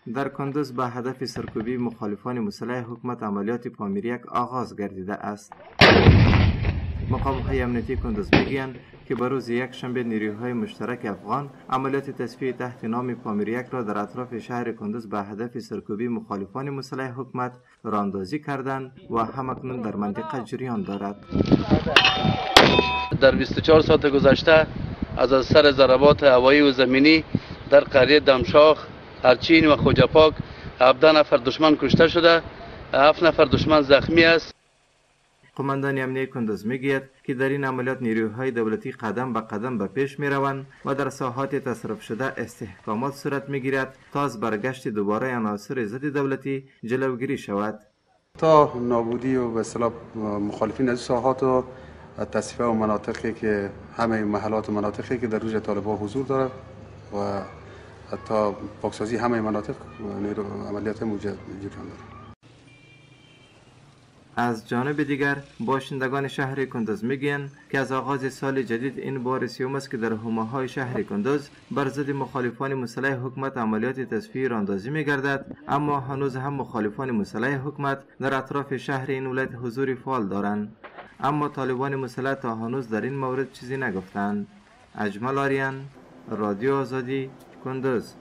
در کندز به هدف سرکوبی مخالفان مسلح حکومت عملیات پامیر 1 آغاز گردیده است. مقام های امنیتی کندز میگویند که به روز یک شنبه نیروهای مشترک افغان عملیات تصفیه تحت نام پامیر 1 را در اطراف شهر کندز به هدف سرکوبی مخالفان مسلح حکومت راندازی کردند و همکنون در منطقه جریان دارد. در 24 ساعت گذشته از اثر ضربات هوایی و زمینی در قریه دمشاخ، ارچین و خوجپاک 17 نفر دشمن کشته شده، 7 نفر دشمن زخمی است. قماندان امنیه کندز میگوید که در این عملیات نیروهای دولتی قدم به قدم به پیش میروند و در ساحات تصرف شده استحکامات صورت میگیرد تا از برگشت دوباره عناصر ضد دولتی جلوگیری شود. تا نابودی و به اصطلاح مخالفین از ساحات و تصفیه و مناطقی که همه محلات و مناطقی که در روز طالبان حضور داره و تا پاکسازی همه مناطق نیرو عملیات موجود جریان داره. از جانب دیگر باشندگان شهر کندز میگویند که از آغاز سال جدید این بار سیوم است که در حومه های شهر کندز بر ضد مخالفان مسلح حکومت عملیات تصفیه راندازی میگردد، اما هنوز هم مخالفان مسلح حکومت در اطراف شهر این ولایت حضور فعال دارند. اما طالبان مسلح تا هنوز در این مورد چیزی نگفتند. اجمل آریان، رادیو آزادی، کندز.